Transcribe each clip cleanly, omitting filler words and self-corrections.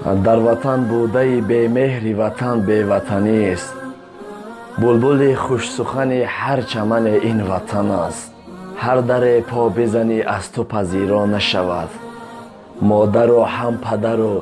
Дар ватан будаи бемеҳри ватан беватанист. Булбули хушсухани ҳар чамане ин ватан аст. Ҳар даре по бизанӣ аз ту пазиро нашавад. Модару ҳам падару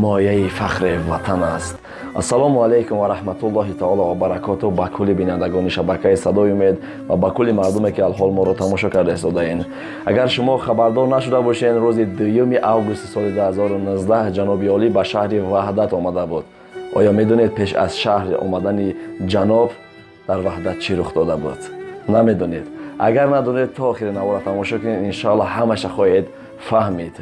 мояи фахри ватан аст. Ассалому алайкум ва раҳматуллоҳи таоло ва баракоту ба кулли бинандагони шабакаи Садои Умед ва ба кулли мардуме ки алҳол моро тамошо карда истодаен. Агар шумо хабардор нашуда бошед, рӯзи 2 августи соли 2019 ҷаноби олӣ ба шаҳри Ваҳдат омада буд. Оё медонед пеш аз шаҳр омадани ҷаноб дар Ваҳдат чӣ рух дода буд? Намедонед. Агар надонед, то охири навора тамошо кунед, иншоалло ҳамаша хоҳед фаҳмид.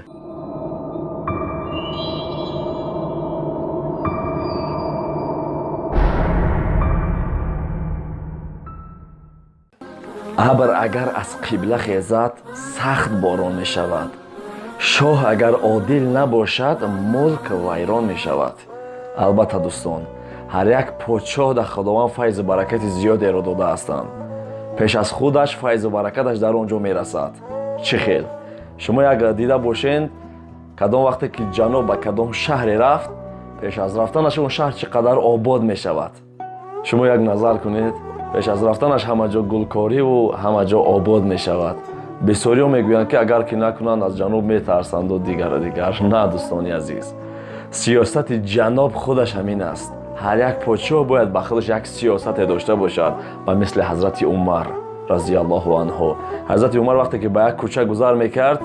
Абр агар аз қибла хезад, сахт борон мешавад. Шоҳ агар одил набошад, мулк вайрон мешавад. Албатта, дӯстон, ҳар як подшоҳ дар Худованд файзу баракати зиёдеро додаастанд. Пеш аз худаш файзу баракаташ дар он ҷо мерасад. Чӣ хел? Шумо як дида бошед, кадом вақте ки ҷаноб ба кадом шаҳре рафт, пеш аз рафтанаш он шаҳр чӣ қадар обод мешавад. Шумо як назар кунед, пеш аз рафтанаш ҳама ҷо гулкориву ҳама ҷо обод мешавад. Бисёриҳо мегӯянд, ки агар ки накунанд, аз ҷаноб метарсанду дигару дигар. На, дӯстони азиз, сиёсати ҷаноб худаш ҳамин аст. Ҳар як подшоҳ бояд ба худаш як сиёсате дошта бошад, ба мисли ҳазрати Умар разияллоҳу анҳу. Ҳазрати Умар вақте ки ба як кӯча гузар мекард,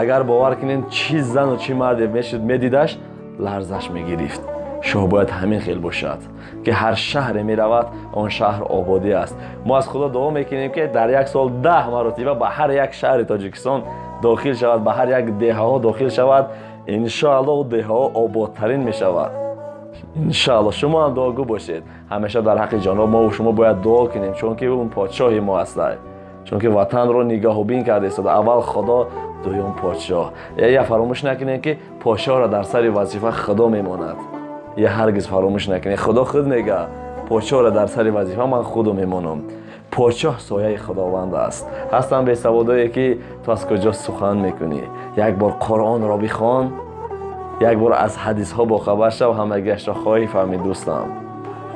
агар бовар кунед, чӣ зану чӣ марде мешуд медидаш, ларзаш мегирифт. Шоҳ бояд ҳамин хел бошад, ки ҳар шаҳре меравад, он шаҳр ободӣ аст. Мо аз Худо дуо мекунем, ки дар як сол 10 маротиба ба ҳар як шаҳри Тоҷикистон дохил шавад, ба ҳар як деҳаҳо дохил шавад. Иншоалло деҳаҳо ободтарин мешавад. Иншоалло шумо ҳам дуогӯ бошед. Ҳамеша дар ҳаққи ҷаноб мо шумо бояд дуо кунем, чунки он подшоҳи мо аст, чунки ватанро нигаҳубин карда истода. Аввал Худо, дуюм подшоҳ. Я фаромӯш накунем, ки подшоҳро дар сари вазифа Худо мемонад. Я ҳаргиз фаромӯш накунед, Худо худ мега, подшоҳро дар сари вазифа ман худу мемонам. Подшоҳ сояи Худованд аст. Ҳастанд бесаводое, ки ту аз куҷо сухан мекунӣ? Як бор Қуръонро бихон, як бор аз ҳадисҳо бохабар шав, ҳамагиашро хоҳӣ фаҳмид. Дӯстам,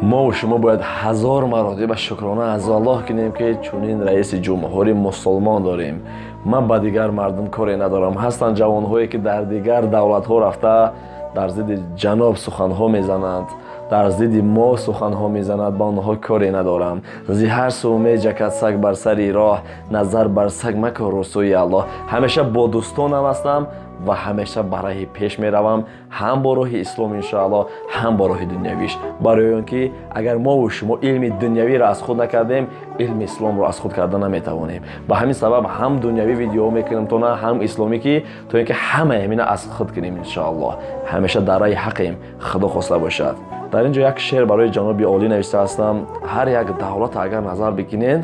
мову шумо бояд 1000 маротиба шукрона аз Аллоҳ кунем, ки чунин раиси ҷумҳури мусулмон дорем. Ман ба дигар мардум коре надорам. Ҳастанд ҷавонҳое, ки дар дигар давлатҳо рафта дар зидди ҷаноб суханҳо мезананд, дар зидди мо суханҳо мезананд, ба онҳо коре надорам. Зи ҳар сӯ меҷакад саг бар сари роҳ, назар бар саг макун рӯсӯи Аллоҳ. Ҳамеша бо дӯстонам ҳастам ва ҳамеша ба раҳи пеш меравам, ҳам бо роҳи ислом иншоалло, ҳам бо роҳи дунявиш. Барои он ки агар мову шумо илми дунявиро аз худ накардем, илми исломро аз худ карда наметавонем. Ба ҳамин сабаб ҳам дунявӣ видеоҳо мекунем, то на ҳам исломӣ, ки то ин ки ҳамаи ҳамина аз худ кунем иншоалло. Ҳамеша дар раҳи ҳақем, Худо хоста бошад. Дар ин ҷо як шеър барои ҷаноби олӣ навишта ҳастам. Ҳар як давлат агар назар бикунед,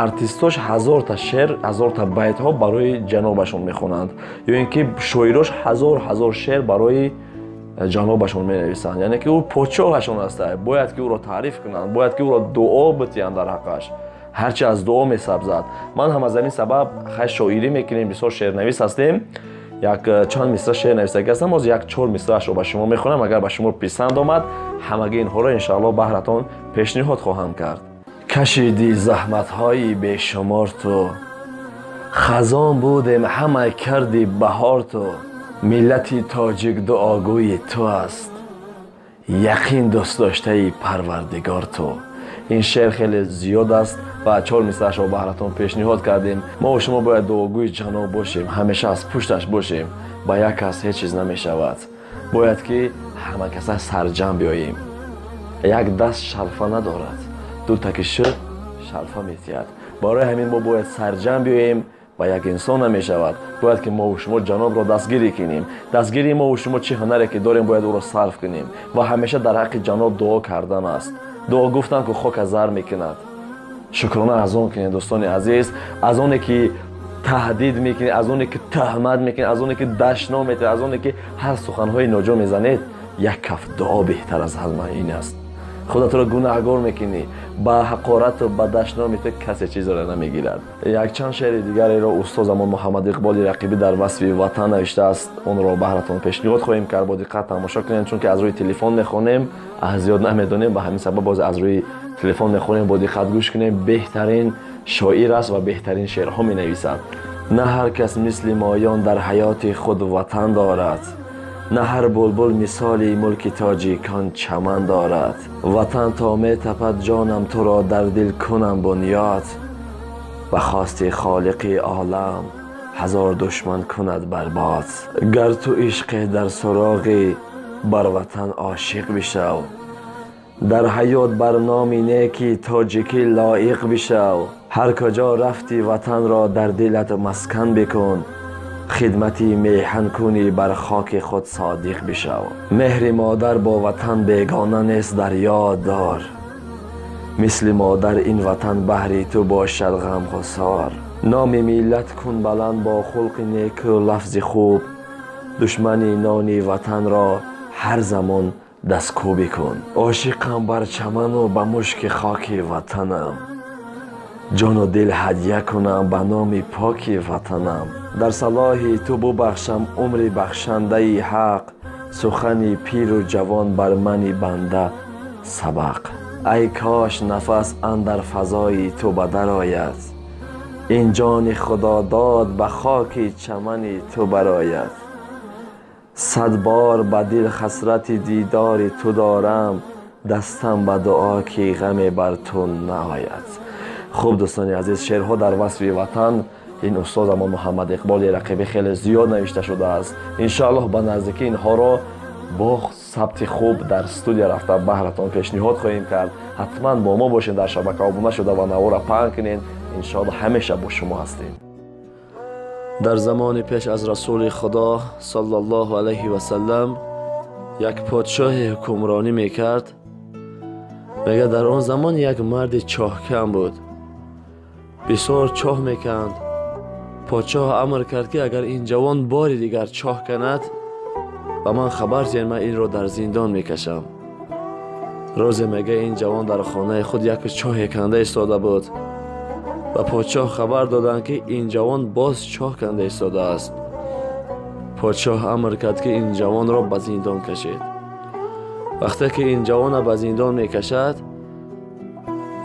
артистош 1000та шеър, 1000та байтҳо барои ҷанобашон мехонанд, ё ин ки шоирош 1000 шеър барои ҷанобашон менависанд. Яъне ки ӯ подшоҳашон аст, бояд ки ӯро таъриф кунанд, бояд ки ӯро дуо битиҳанд дар ҳаққаш. Ҳарчи аз дуо месабзад. Ман ҳам аз ҳамин сабаб хай шоирӣ мекунем, бисёр шеърнавис ҳастем. Як чанд мисра шеър нависагӣ ҳастам, ҳозир як 4 мисраашро ба шумо мехонам. Агар ба шумо писанд омад, ҳамаги инҳоро иншоалло баҳратон пешниҳод хоҳам кард. Кашиди заҳматҳои бешумор ту, хазон будем ҳама карди баҳор ту. Миллати тоҷик дуогӯи ту аст, яқин дӯстдоштаи Парвардигор ту. Ин шеър хеле зиёд аст ва 4 мисраашро баҳратон пешниҳод кардем. Мо шумо бояд дуогӯи ҷаноб бошем, ҳамеша аз пушташ бошем. Ба як кас ҳеҷ чиз намешавад. Бояд ки ҳама каса сарҷамъ биёем. Як даст шалфа надорад, ду таки шуд шалфа метиҳад. Барои ҳамин мо бояд сарҷамъ биёем ва як инсон намешавад. Бояд ки мову шумо ҷанобро дастгирӣ кунем. Дастгирии мову шумо чӣ ҳунаре ки дорем, бояд ӯро сарф кунем ва ҳамеша дар ҳаққи ҷаноб дуо кардан аст. Дуо гуфтан ку хока зар мекунад. Шукрона аз он кунед, дӯстони азиз, аз оне ки таҳдид мекунед, аз оне ки таҳмат мекунед, аз оне ки дашном метиҳед, аз оне ки ҳар суханҳои ноҷо мезанед, як каф дуо беҳтар аз ҳама ин аст. Худатро гунаҳгор мекунӣ, ба ҳақорату ба дашноми ту касе чизеро намегирад. Якчанд шеъри дигареро устозамон Муҳаммад Иқболи Рақибӣ дар васфи ватан навиштааст, онро баҳратон пешниҳод хоҳем кард. Бо диққат тамошо кунем, чунки аз рӯи телефон мехонем, аз ёд намедонем, ба ҳамин сабаб боз аз рӯи телефон мехонем, бо диққат гӯш кунем. Беҳтарин шоир аст ва беҳтарин шеърҳо менависад. На ҳар кас мисли моён дар ҳаёти худ ватан дорад, на ҳар булбул мисоли мулки тоҷикон чаман дорад. Ватан то метапад ҷонам туро дар дил кунам бунёд, ба хости холиқи олам ҳазор душман кунад барбод. Гар ту ишқе дар суроғӣ бар ватан ошиқ бишав, дар ҳаёт бар номи неки тоҷикӣ лоиқ бишав. Ҳар куҷо рафтӣ ватанро дар дилат маскан бикун, хидмати меҳан кунӣ бар хоки худ содиқ бишав. Меҳри модар бо ватан бегона нест дар ёд дор, мисли модар ин ватан баҳри ту бошад ғамғусор. Номи миллат кун баланд бо хулқи неку лафзи хуб, душмани нони ватанро ҳар замон дасткӯбӣ кун. Ошиқам бар чаману ба мушки хоки ватанам, ҷону дил ҳадя кунам ба номи поки ватанам. Дар салоҳи ту бубахшам умри бахшандаи ҳақ, сухани пиру ҷавон бар мани банда сабақ. Ай кош нафас андар фазои ту ба дар ояд, ин ҷони худодод ба хоки чамани ту барояд. Сад бор ба дил ҳасрати дидори ту дорам, дастам ба дуо ки ғаме бар ту наояд. Хуб, дӯстони азиз, шеърҳо дар васфи ватан ин устозамон Муҳаммад Иқболи Рақибӣ хеле зиёд навишта шудааст. Иншоаллоҳ ба наздикӣ инҳоро бо сабти хуб дар студия рафта баҳратон пешниҳод хоҳем кард. Ҳатман бо мо бошед, дар шабака обуна шуда ва навора паҳн кунед. Иншоаллоҳ ҳамеша бо шумо ҳастем. Дар замони пеш аз Расули Худо саллаллоҳу алайҳи васаллам як подшоҳе ҳукмронӣ мекард. Мега дар он замон як марди чоҳкан буд, бисёр чоҳ меканд. Подшоҳ амр кард, ки агар ин ҷавон бори дигар чоҳ канад, ба ман хабар диҳед, ман инро дар зиндон мекашам. Рӯзе мега ин ҷавон дар хонаи худ як чоҳе канда истода буд. Ба подшоҳ хабар доданд, ки ин ҷавон боз чоҳ канда истодааст. Подшоҳ амр кард, ки ин ҷавонро ба зиндон кашед. Вақте ки ин ҷавона ба зиндон мекашад,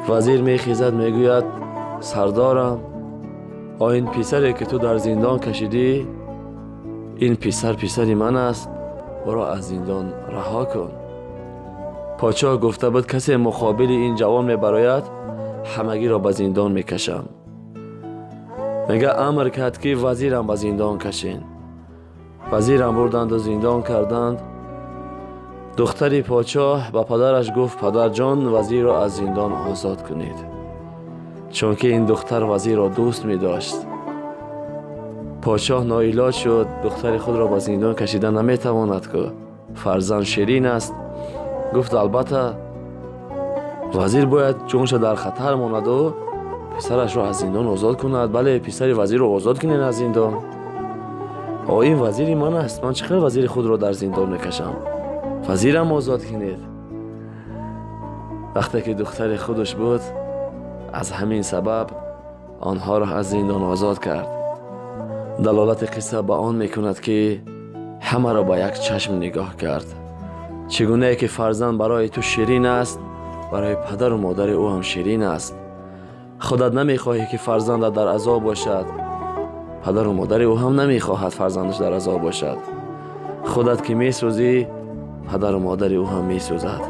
вазир мехезад, мегӯяд: сардорам, о ин писаре ки ту дар зиндон кашидӣ, ин писар писари ман аст, ӯро аз зиндон раҳо кун. Подшоҳ гуфта буд, касе муқобили ин ҷавон мебарояд, ҳамагиро ба зиндон мекашам. Мега амр кард, ки вазирам ба зиндон кашен. Вазирам бурданду зиндон карданд. Духтари подшоҳ ба падараш гуфт: падарҷон, вазирро аз зиндон озод кунед, чунки ин духтар вазирро дӯст медошт. Подшоҳ ноилоҷ шуд, духтари худро ба зиндон кашида наметавонад, ку фарзанд ширин аст. Гуфт: албатта вазир бояд ҷонша дар хатар монаду писарашро аз зиндон озод кунад. Бале, писари вазирро озод кунед аз зиндон. О, ин вазири ман аст, ман чӣ хел вазири худро дар зиндон мекашам? Вазирам озод кунед. Вақте ки духтари худаш буд, аз ҳамин сабаб онҳоро аз зиндон озод кард. Далолати қисса ба он мекунад, ки ҳамаро ба як чашм нигоҳ кард. Чӣ гунае ки фарзанд барои ту ширин аст, барои падару модари ӯ ҳам ширин аст. Худат намехоҳӣ, ки фарзандат дар азоб бошад, падару модари ӯ ҳам намехоҳад фарзандаш дар азоб бошад. Худат ки месӯзӣ, падару модари ӯ ҳам месӯзад.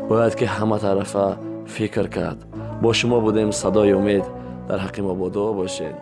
Бояд ки ҳама тарафа фикр кард. Бо шумо будем, Садои Умед. Дар ҳаққи мо бо дуо бошед.